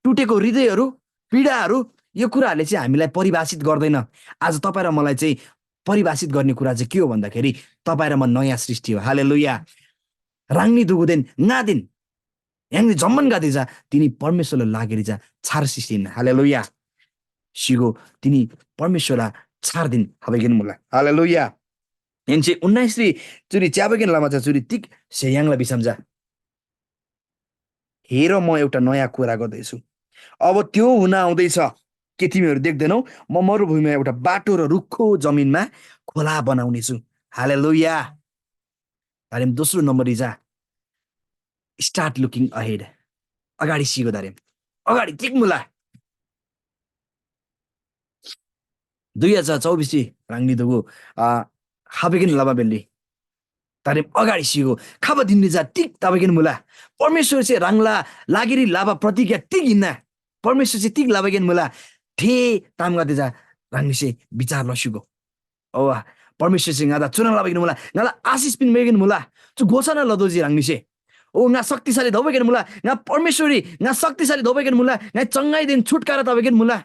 टुटेको हृदयहरू, पीडाहरू, यो कुराहरूले चाहिँ हामीलाई परिभाषित गर्दैन। आज तपाईँ र मलाई चाहिँ परिभाषित गर्ने कुरा चाहिँ के हो भन्दाखेरि, तपाईँ र म नयाँ सृष्टि हो। हालेलुया। ह्राङनी दुगुदेन ङादेन य्‍हाङनी जम्‍मान गाते जा तिनी परमेश्‍वरला लागिरी जा छार सृष्टि हिन्‍ना। हालेलुया। सिगो तिनी परमेश्‍वरला छार धिन हबैगेन मुला। हालेलुया। य्‍हाङसे उन्नाइसरी चुरी च्‍याबैगेन लमा चा चुरी तिग स्‍हे याङ्ला भिसम जा, हेर, म एउटा नयाँ कुरा गर्दैछु। अब त्यो हुन आउँदैछ। के तिमीहरू देख्दैनौ? म मरुभूमिमा एउटा बाटो र रुखो जमिनमा खोला बनाउनेछु। हालेलुया। तारेम दोस्रो नम्बररी जा, start looking ahead। अगाडि सिगो तारेम। अगाडि तिग मुला। दुई हजार चौबिसरी ह्राङनी दुगु, आ, हाबेगेन लबा बेल्ली तारेम अगाडि सिगो। खबा धिनरी जा तिग तबैगेन मुला। परमेश्‍वरसे ह्राङला लागिरी लबा प्रतिज्ञा तिग हिन्‍ना। परमेश्‍वरसे तिग लबैगेन मुला। थे तामगदे जा ह्राङनीसे विचार लस्‍युगो। ओवा, परमेश्‍वरसे ङादा चुना लबैगेन मुला। ङाला आशिष पिन्‍बैगेन मुला। चु घोषणा लदोजी ह्राङनीसे। ओ, ङा शक्तिशाली धोबैगेन मुला। ङा परमेश्‍वररी, ङा शक्तिशाली धोबैगेन मुला। ङा चङ्गाईदेन छुटकारा तबैगेन मुला।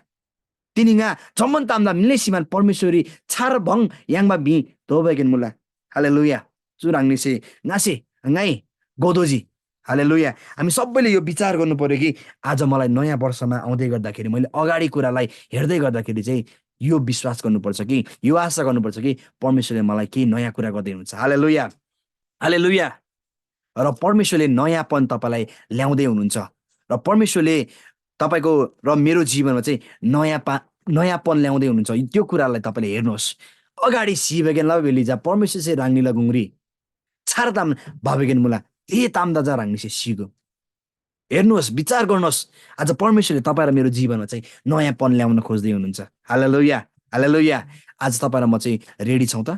तिनी ङा जम्‍मान तामदा म्‍लेसीमान परमेश्‍वररी छार भङ याङ्बा म्‍हि दोबागेन मुला। हालेलुया। चु ह्राङनीसे ङासे ङाइ गोदोजी। हालेलुया। हामी सबैले यो विचार गर्नु पर्यो कि आज मलाई नयाँ वर्षमा आउँदै गर्दाखेरि, मैले अगाडि कुरालाई हेर्दै गर्दाखेरि चाहिँ यो विश्वास गर्नुपर्छ कि, यो आशा गर्नुपर्छ कि परमेश्‍वरले मलाई केही नयाँ कुरा गर्दै हुनुहुन्छ। हालेलुया। हालेलुया। र परमेश्‍वरले नयाँपन तपाईँलाई ल्याउँदै हुनुहुन्छ। र परमेश्‍वरले तपाईँको र मेरो जीवनमा चाहिँ नयाँ पा-, नयाँपन ल्याउँदै हुनुहुन्छ। त्यो कुरालाई तपाईँले हेर्नुहोस्। अगाडि सिबगेन लबा भेली जा परमेश्‍वरसे ह्राङनीला गुङरी छार ताम भाबेगेन मुला। थे तामदा जा ह्राङनीसे सिगो। हेर्नुहोस्, विचार गर्नुहोस्। आज परमेश्‍वरले तपाईँ र मेरो जीवनमा चाहिँ नयाँपन ल्याउन खोज्दै हुनुहुन्छ। Hallelujah, hallelujah. आज तपाईँ र म चाहिँ रेडी छौँ त?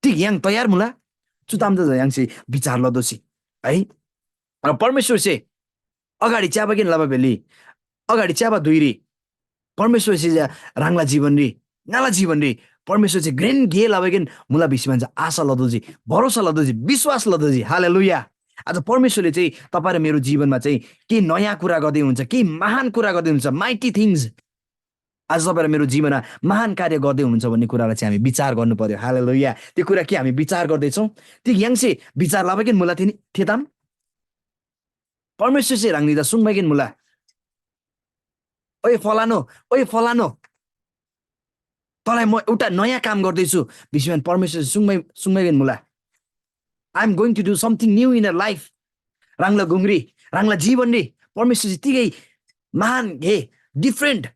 तिग य्‍हाङ तयार मुला? चु तामदा जा य्‍हाङसे विचार लदोसी है। र परमेश्‍वरसे अगाडि च्‍याबागेन लबा भेली, अगाडि च्‍याबा धुइरी परमेश्‍वरसे जा ह्राङला जीवनरी, ङाला जीवनरी परमेश्‍वरसे घ्रेन गे लबागेन मुला भिसी भन्छ, आशा लदोजी, भरोसा लदोजी, विश्वास लदोजी। हालेलुया। आज परमेश्‍वरले चाहिँ तपाईँ र मेरो जीवनमा चाहिँ के नयाँ कुरा गर्दै हुनुहुन्छ, के महान कुरा गर्दै हुनुहुन्छ, माइटी थिङ्स। आज तपाईँ र मेरो जीवनमा महान कार्य गर्दै हुनुहुन्छ भन्ने कुरालाई चाहिँ हामी विचार गर्नु पर्यो। हालेलुया। त्यो कुरा के हामी विचार गर्दैछौँ? त्यो य्‍हाङसे विचार लबागेन मुला थिएन, थिएताम? परमेश्‍वरसे ह्राङनीदा सुङ्बागेन मुला, ओए फलानो, ओए फलानो, तँलाई म एउटा नयाँ काम गर्दैछु भिसिमान परमेश्‍वरसे सुङ्बाई सुङ्बागेन मुला। I am going to do something new in your life। ह्राङला गुङरी, ह्राङला जीवनरी परमेश्‍वरसे तिगै महान हे डिफरेन्ट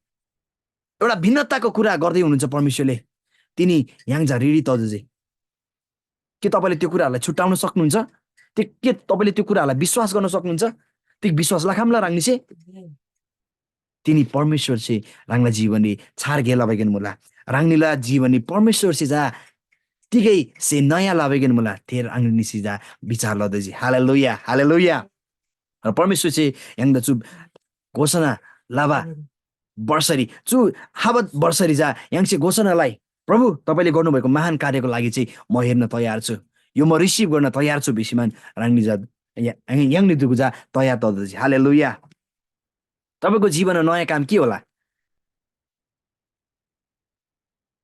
एउटा भिन्नताको कुरा गर्दै हुनुहुन्छ परमेश्‍वरले। तिनी य्‍हाङ झा रिडी तजुजी। के तपाईँले त्यो कुराहरूलाई छुट्याउन सक्नुहुन्छ? त्यो के तपाईँले त्यो कुराहरूलाई विश्वास गर्न सक्नुहुन्छ? त्यो विश्वास लखम्ला ह्राङनीसे? तिनी परमेश्‍वरसे ह्राङला जीवनरी छार गे लबागेन मुला। ह्राङनीला जीवनरी परमेश्‍वरसे जा तिगै से नयाँ लबागेन मुला। थे ह्राङनीसे जा विचार लदैजी। Hallelujah, hallelujah. र परमेश्‍वरसे य्‍हाङदा चु घोषणा लबा वर्षरी, चु हाबत वर्षरी जा य्‍हाङसे घोषणा लइ, प्रभु, तपाईँले गर्नुभएको महान कार्यको लागि चाहिँ म हेर्न तयार छु, यो म रिसिभ गर्न तयार छु भिसीमान ह्राङनी जा य्‍हाङनी दुगु जा तयार तदोजी। हालेलुया। तपाईँको जीवनमा नयाँ काम के होला?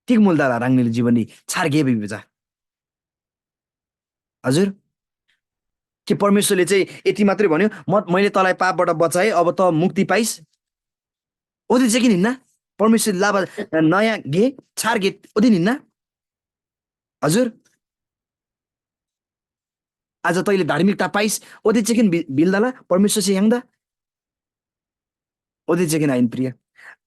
तिग मुल दाला ह्राङनीले जीवनरी छार गे भिबा चा? हजुर, के परमेश्वरले चाहिँ यति मात्रै भन्यो, म मैले तँलाई पापबाट बचाएँ, अब त मुक्ति पाइस? ओदे चाहिँ कि हिन्ना? परमेश्वरले लाबा नयाँ गे, छार गे ओदे हिन्ना? हजुर, आज तैँले धार्मिकता पाइस ओदे चाहिँ कि भिल्दाला परमेश्वरसे य्‍हाङदा? ओदे चाहिँ कि आइन प्रिय,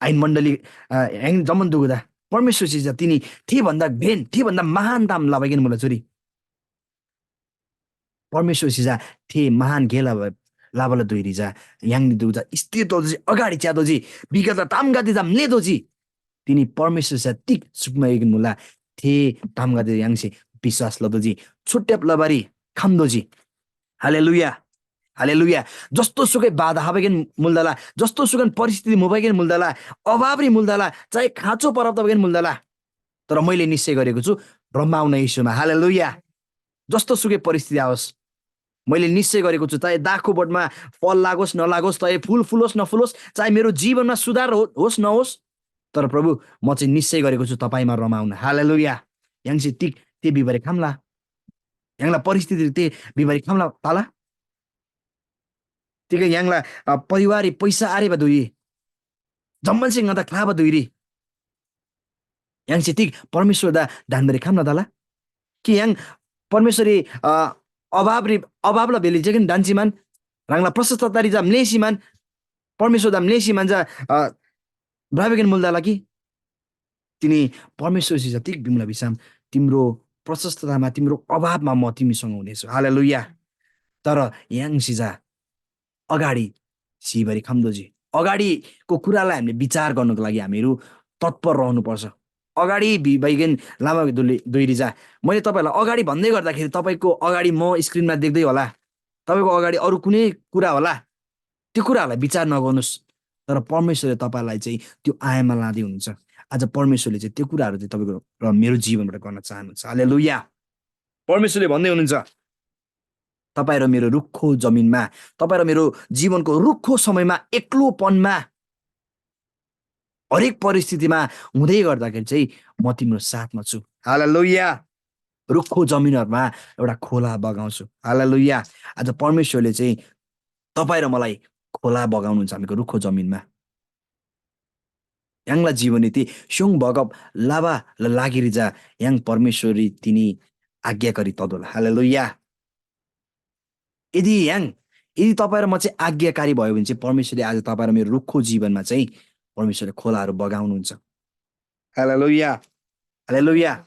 आइन मण्डली, य्‍हाङ जम्‍मान दुगुदा परमेश्वरसे जा तिनी थे भन्दा घ्रेन, थे भन्दा महान ताम लबागेन मुला चुरी। परमेश्वरसे जा थे महान गे लबा लाबाला धुइरी जा य्‍हाङनी दुगु जा स्थिर तोजी, अगाडि च्यातोजी, विगतला तामगदे जा म्‍लेतोजी। तिनी परमेश्वरसे जा तिग सुक्‍मा मुला थे तामगदे य्‍हाङसे विश्‍वास लतोजी, छुट्याप लबारी खम्‍तोजी। Hallelujah, hallelujah. जस्तो सुकै बाधा हबगेन मुल्‍दाला, जस्तो सुकन परिस्थिति मुबगेन मुल्‍दाला, अभावरी मुल्‍दाला, चाहे खाँचो परब तबगेन मुल्‍दाला, तर मैले निश्चय गरेको छु ब्रह्मा आउन येशूमा। हालेलुया। जस्तो सुकै परिस्थिति आओस्, मैले निश्चय गरेको छु, चाहे दाखो बोटमा फल लागोस् नलागोस्, चाहे फुल फुलोस् नफुलोस्, चाहे मेरो जीवनमा सुधार हो-, होस् नहोस्, तर प्रभु, म चाहिँ निश्चय गरेको छु तपाईँमा रमाउन। हालेलुया। य्‍हाङसे तिग ते बिबारी खम्‍ला? य्‍हाङला परिस्थिति ते बिबारी खम्‍ला तला? तिग य्‍हाङला, अ, परिवाररी पैसा आरेबा धुइ, जम्‍मान सिङ ङदा ख्‍लाबा धुइरी य्‍हाङसे तिग परमेश्‍वरदा ढान्‍बारी खम्‍ना तला? कि य्‍हाङ परमेश्‍वररी, अ, अभावरी, अभावला भेली जेकिन ढान्‍सीमान, ह्राङला प्रशस्ततारी जा म्‍लेसीमान, परमेश्‍वरदा म्‍लेसीमान जा, अ, भ्रबेगेन मुल्‍दाला कि? तिनी परमेश्‍वरसे जा तिग भिमुला भिसम, तिम्रो प्रशस्ततामा, तिम्रो अभावमा म तिमीसँग हुनेछु। हालेलुया। तर य्‍हाङसे जा अगाडि सिबारी खम्‍दोजी। अगाडिको कुरालाई हामीले विचार गर्नको लागि हामीहरू तत्पर रहनुपर्छ। अगाडि बि-, बैगेन लामा दुली-, दुइरी जा। मैले तपाईँहरूलाई अगाडि भन्दै गर्दाखेरि तपाईँको अगाडि म स्क्रिनमा देख्दै होला, तपाईँको अगाडि अरू कुनै कुरा होला, त्यो कुराहरूलाई विचार नगर्नुहोस्। तर परमेश्वरले तपाईँलाई चाहिँ त्यो आयाममा लाँदै हुनुहुन्छ। आज परमेश्वरले चाहिँ त्यो कुराहरू चाहिँ तपाईँको र मेरो जीवनबाट गर्न चाहनुहुन्छ। हालेलुया। परमेश्वरले भन्दै हुनुहुन्छ, तपाईँ र मेरो रुखो जमिनमा, तपाईँ र मेरो जीवनको रुखो समयमा, एक्लोपनमा, हरेक परिस्थितिमा हुँदै गर्दाखेरि चाहिँ म तिम्रो साथमा छु। हालेलुया। रुखो जमिनहरूमा एउटा खोला बगाउँछु। हालेलुया। आज परमेश्वरले चाहिँ तपाईँ र मलाई खोला बगाउनुहुन्छ हामीको रुखो जमिनमा। य्‍हाङला जीवनरी ती स्‍योङ बगब लबा लागिरी जा य्‍हाङ परमेश्‍वररी तिनी आज्ञाकारी ततोःला। हालेलुया। यदि य्‍हाङ, यदि तपाईँ र म चाहिँ आज्ञाकारी भयो भने चाहिँ परमेश्‍वरले आज तपाईँ र मेरो रुखो जीवनमा चाहिँ परमेश्‍वरले खोलाहरू बगाउनुहुन्छ। हालेलुया। हालेलुया।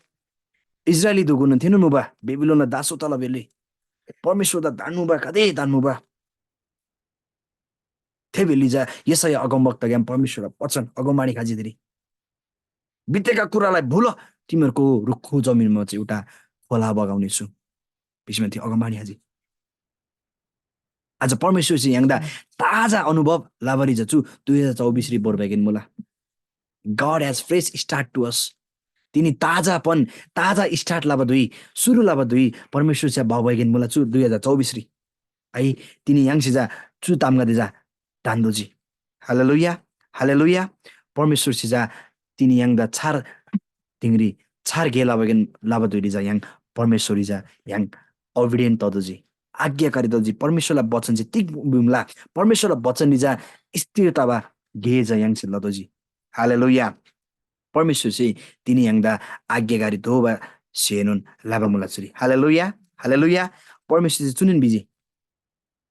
इस्राएली दुगुन थेनु मुबा, बेबिलोनला दासो तला बेली। परमेश्‍वरदा दान्‍मुबा, कदे दान्‍मुबा। थे बेली जा यशैया अगमवक्ताग्‍याम परमेश्‍वरला वचन अगमवाणी खजी तिरी। बितेका कुरालाई भुल, तिमीहरूको रुखो जमिनमा चाहिँ एउटा खोला बगाउने छु। भिसीमा थियो अगमवाणी खजी। आज परमेश्‍वरसे य्‍हाङदा ताजा अनुभव लाबारी जचु दुई हजार चौबिस री बोर्बागेन मुला। God has fresh start to us। तिनी ताजापन, ताजा स्टार्ट लबा धुइ, सुरु लबा धुइ परमेश्‍वरसे भ्‍याउ भइगेन मुला चु दुई हजार चौबिसरी। है, तिनी य्‍हाङसे चा चु तामगदे चा ढन्‍दोजी। Hallelujah, hallelujah. परमेश्‍वरसे चा तिनी य्‍हाङदा छार दिङरी छार गे लबागेन लबा धुइरी चा य्‍हाङ परमेश्‍वररी चा य्‍हाङ ओबिडियन्ट ततोःजी, आज्ञाकारी ततोःजी। परमेश्‍वरला वचन चाहिँ तिग भिमुला, परमेश्‍वरला वचनरी चा स्थिर तबा गे चा य्‍हाङसे लतोःजी। हालेलुया। परमेश्‍वरसे तिनी य्‍हाङदा आज्ञाकारी दोबा स्‍हेनोन लबा मुला चुरी। Hallelujah, hallelujah. परमेश्‍वरसे चुनोन भिजी,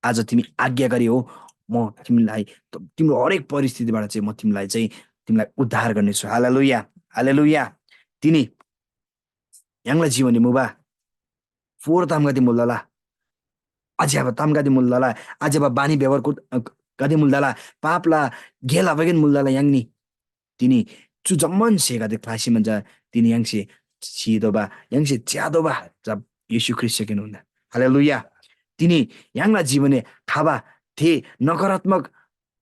आज तिमी आज्ञाकारी हो, म तिमीलाई, त-, तिम्रो हरेक परिस्थितिबाट चाहिँ म तिमीलाई चाहिँ, तिमीलाई उद्धार गर्नेछु। Hallelujah, hallelujah. तिनी य्‍हाङला जीवनरी मुबा फोहोर तामगदे मुल्‍दाला, आज्‍यबा तामगदे मुल्‍दाला, आज्‍यबा बानी व्यवहारको, अ, गदे मुल्‍दाला, पापला गेला बगेन मुल्‍दाला य्‍हाङनी। तिनी चु जम्‍मान स्‍हेगदे ख्‍लासी मन्‍जा तिनी य्‍हाङसे सितोःबा, य्‍हाङसे च्‍यातोःबा चा येशू ख्रीष्‍टसेकेन हुन्‍दा। हालेलुया। तिनी य्‍हाङला जीवनरी खबा थे नकारात्मक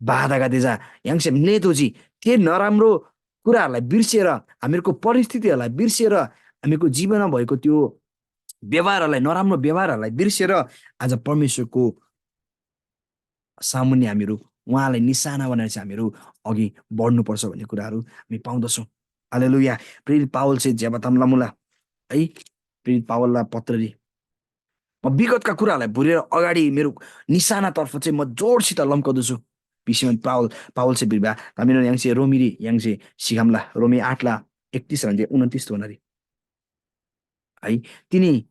बाधागदे चा य्‍हाङसे म्‍लेतोःजी। थे नराम्रो कुराहरूलाई बिर्सेर, हामीहरूको परिस्थितिहरूलाई बिर्सेर, हामीहरूको जीवनमा भएको त्यो व्यवहारहरूलाई, नराम्रो व्यवहारहरूलाई बिर्सेर आज परमेश्‍वरको सामुन्ने हामीहरू उहाँलाई निशाना बनाएर चाहिँ हामीहरू अघि बढ्नुपर्छ भन्ने कुराहरू हामी पाउँदछौँ। हालेलुया। प्रेरित पावल चाहिँ ज्‍यबा ताम लमुला है। प्रेरित पावलला पत्ररी म विगतका कुराहरूलाई भुलेर अगाडि मेरो निशानातर्फ चाहिँ म जोडसित लम्कदछु। भिसीमन पावल, पावल चाहिँ भिबा तामिन य्‍हाङसे रोमीरी य्‍हाङसे सिखम्‍ला, रोमी आठला एकतिस ह्राङसे उनन्तिस धोनारी। है, तिनी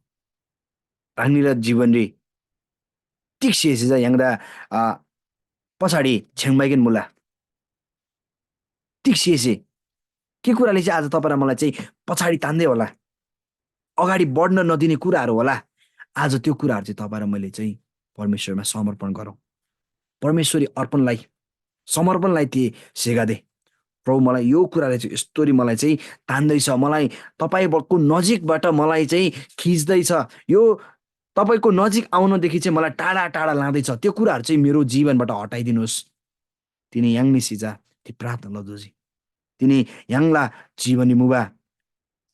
ह्राङनीला जीवनरी तिग स्‍हेसे चा य्‍हाङदा, आ, पछाडि छेङ्बाइकेन मुला। तिग स्‍हेसे के कुराले चाहिँ आज तपाईँ र मलाई चाहिँ पछाडि तान्दै होला, अगाडि बढ्न नदिने कुराहरू होला, आज त्यो कुराहरू चाहिँ तपाईँ र मैले चाहिँ परमेश्‍वरमा समर्पण गरौँ। परमेश्‍वरी अर्पणलाई, समर्पणलाई ती स्‍हेगदे। प्रभु, मलाई यो कुराले चाहिँ यस्तोरी मलाई चाहिँ तान्दैछ, मलाई तपाईँको नजिकबाट मलाई चाहिँ खिच्दैछ, यो तपाईँको नजिक आउनदेखि चाहिँ मलाई टाढा टाढा लाँदैछ, त्यो कुराहरू चाहिँ मेरो जीवनबाट हटाइदिनुहोस्। तिनी य्‍हाङनीसे चा ती प्रार्थना लतोःजी। तिनी य्‍हाङला जीवनरी मुबा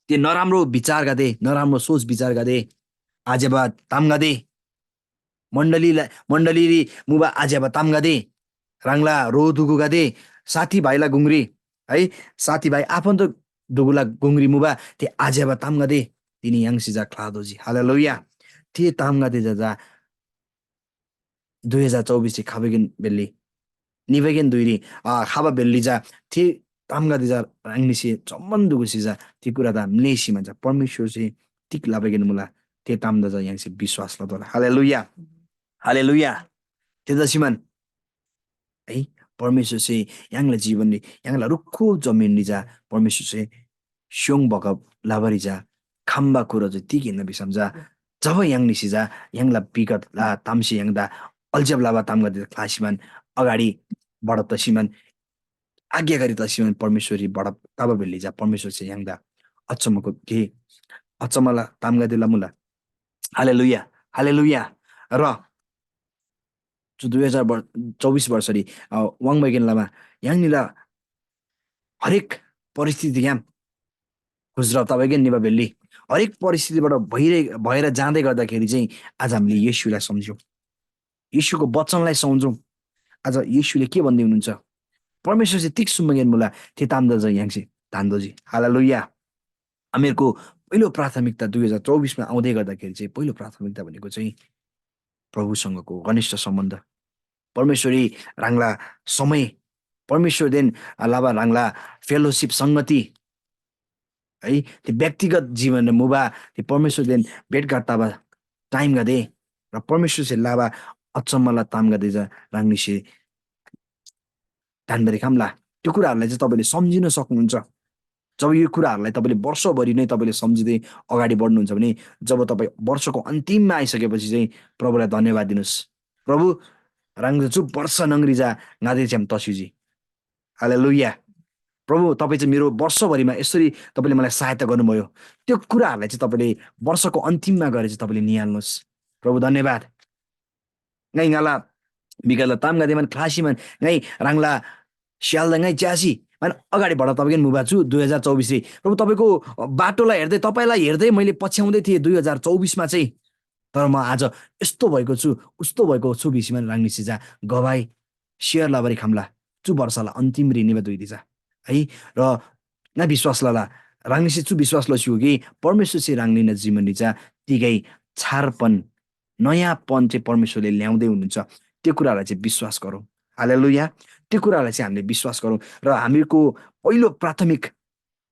ती नराम्रो विचारगदे, नराम्रो सोच विचारगदे, आज्‍यबा तामगदे, मण्‍डलीला, मण्‍डलीरी मुबा आज्‍यबा तामगदे, ह्राङला ह्रो दुगुगदे, साथीभाइला गुङरी है, साथीभाइ आफन्‍त दुगुला गुङरी मुबा थे आज्‍यबा तामगदे तिनी य्‍हाङसे चा ख्‍लातोःजी। हालेलुया। थे तामगदे चा, चा दुई हजार चौबिसरी खबैगेन बेल्‍ली, निबैगेन धुइरी, आ, खबा बेल्‍ली चा थे तामगदे चा ह्राङनीसे जम्‍मान दुगुसे चा थे कुरा ता म्‍लेःसीमा चा परमेश्‍वरसे तिग लबागेन मुला, थे तामदा चा य्‍हाङसे विश्‍वास लतोःला। हालेलुया। हालेलुया। थेतबासेमान है, परमेश्‍वरसे य्‍हाङला जीवनरी, य्‍हाङला रुखु जमिनरी चा परमेश्‍वरसे स्‍योङ बगब लबारी चा खम्‍बा कुरो चा तिग हिन्‍ना भिसम चा, जब य्‍हाङनीसे चा य्‍हाङला विगतला तामसे य्‍हाङदा अल्‍झ्‍याब लबा तामगदे ख्‍लासीमान अगाडि बढब तसीमान आज्ञाकारी तसीमान परमेश्‍वररी बढब तबा भेल्‍ली चा परमेश्‍वरसे य्‍हाङदा अचम्मको गे, अचम्मला तामगदे लमुला। Hallelujah, hallelujah. र चु दुई हजार वर्ष, चौबिस वर्षरी, अ, वाङ्‌बागेन लमा य्‍हाङनीला हरेक परिस्थितिग्‍याम गुजरात तबागेन निबा भेल्‍ली हरेक परिस्थितिबाट भइरहे-, भएर जाँदै गर्दाखेरि चाहिँ आज हामीले येशूलाई सम्झ्यौँ। येशूको वचनलाई सम्झौँ। आज येशूले के भन्दै हुनुहुन्छ? परमेश्‍वरसे तिग सुम्‍बागेन मुला, थे तामदा चाहिँ य्‍हाङसे धान्दोजी। हालेलुया। हामीहरूको पहिलो प्राथमिकता दुई हजार चौबिसमा आउँदै गर्दाखेरि चाहिँ पहिलो प्राथमिकता भनेको चाहिँ प्रभुसँगको घनिष्ठ सम्बन्ध। परमेश्‍वरी ह्राङला समय, परमेश्‍वरदेन लबा ह्राङला fellowship संगति, है, त्यो व्यक्तिगत जीवन मुबा, त्यो परमेश्‍वरदेन भेटघाट तबा टाइमगदे र परमेश्‍वरसे लबा अचम्मला तामगदे चा ह्राङनीसे ध्यानदारी खम्‍ला। त्यो कुराहरूलाई चाहिँ तपाईँले सम्झिन सक्नुहुन्छ। जब यो कुराहरूलाई तपाईँले वर्षभरि नै तपाईँले सम्झिँदै अगाडि बढ्नुहुन्छ भने जब तपाईँ वर्षको अन्तिममा आइसकेपछि चाहिँ प्रभुलाई धन्यवाद दिनुहोस्। प्रभु, ह्राङ चु वर्ष नङरी जा ङादे च्याम तस्युजी। हालेलुया। प्रभु, तपाईँ चाहिँ मेरो वर्षभरिमा यसरी तपाईँले मलाई सहायता गर्नुभयो। त्यो कुराहरूलाई चाहिँ तपाईँले वर्षको अन्तिममा गएर चाहिँ तपाईँले निहाल्नुहोस्। प्रभु, धन्यवाद। ङाइ ङाला बिगला तामगदेमान ख्‍लासीमान ङाइ ह्राङला स्यालदा ङाइ च्यासी, होइन, अगाडि बढा तपाईँकै मुबा छु दुई हजार चौबिस रे। प्रभु, तपाईँको बाटोलाई हेर्दै, तपाईँलाई हेर्दै मैले पछ्याउँदै थिएँ दुई हजार चौबिसमा चाहिँ। तर म आज यस्तो भएको छु, उस्तो भएको छु भिसीमा ह्राङनीसे जा गवाई सेयर लबारी खम्ला। चु वर्षला अन्तिम रे निबा दुई दिजा है। र ना विश्वास लला, ह्राङनीसे चु विश्वास लसी हो कि परमेश्वरसे ह्राङनीना जीवनरी जा तिगै छारपन, नयाँपन चाहिँ परमेश्वरले ल्याउँदै हुनुहुन्छ। त्यो कुरालाई चाहिँ विश्वास गरौँ। हालेलुया। त्यो कुरालाई चाहिँ हामीले विश्वास गरौँ। र हामीको पहिलो प्राथमिक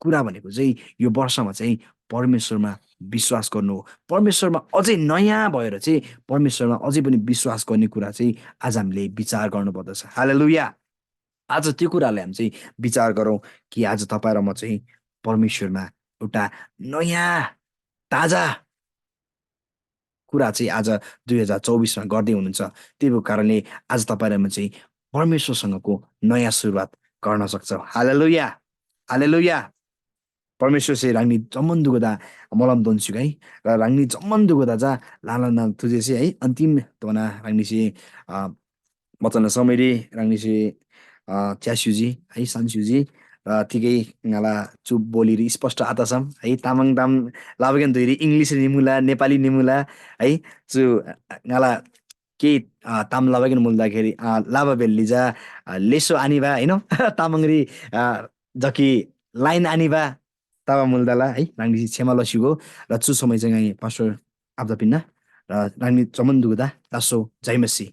कुरा भनेको चाहिँ यो वर्षमा चाहिँ परमेश्वरमा विश्वास गर्नु हो। परमेश्वरमा अझै नयाँ भएर चाहिँ परमेश्वरमा अझै पनि विश्वास गर्ने कुरा चाहिँ आज हामीले विचार गर्नुपर्दछ। हालेलुया। आज त्यो कुरालाई हामी चाहिँ विचार गरौँ कि आज तपाईँ र म चाहिँ परमेश्वरमा एउटा नयाँ, ताजा कुरा चाहिँ आज दुई हजार चौबिसमा गर्दै हुनुहुन्छ। त्यही भएको कारणले आज तपाईँ र म चाहिँ परमेश्वरसँगको नयाँ सुरुवात गर्न सक्छौँ। Hallelujah, hallelujah. परमेश्वरसे ह्राङनी जम्‍मान दुगदा मलम दोन्‍स्‍युक है, र ह्राङनी जम्‍मान दुगदा चा लालाना तुजेसे है अन्तिम तोना ह्राङनीसे अ, वचन समयरी ह्राङनीसे अ, च्यास्‍युजी है, सन्‍स्‍युजी, र तिगै ङाला चु बोलीरी स्पष्ट आतसम है, तामाङ ताम लाबागेन धुइरी English निमुला, नेपाली निमुला है, चु ङाला केही अ, ताम लाबागेन मुल्दाखेरि अ, लाबा बेल्‍ली चा अ, लेसो आनिबा होइन तामाङरी अ, जकी लाइन आनिबा तबा मुल्‍दाला है, ह्राङनीसे क्षमा लस्‍युगो। र चु समय चाहिँ ङाइ पास्टर आब्दा पिन्‍ना र ह्राङनी जम्‍मान दुगुदा लासो जय मसीह।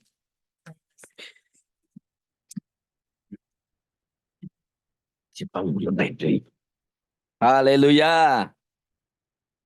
हालेलुया।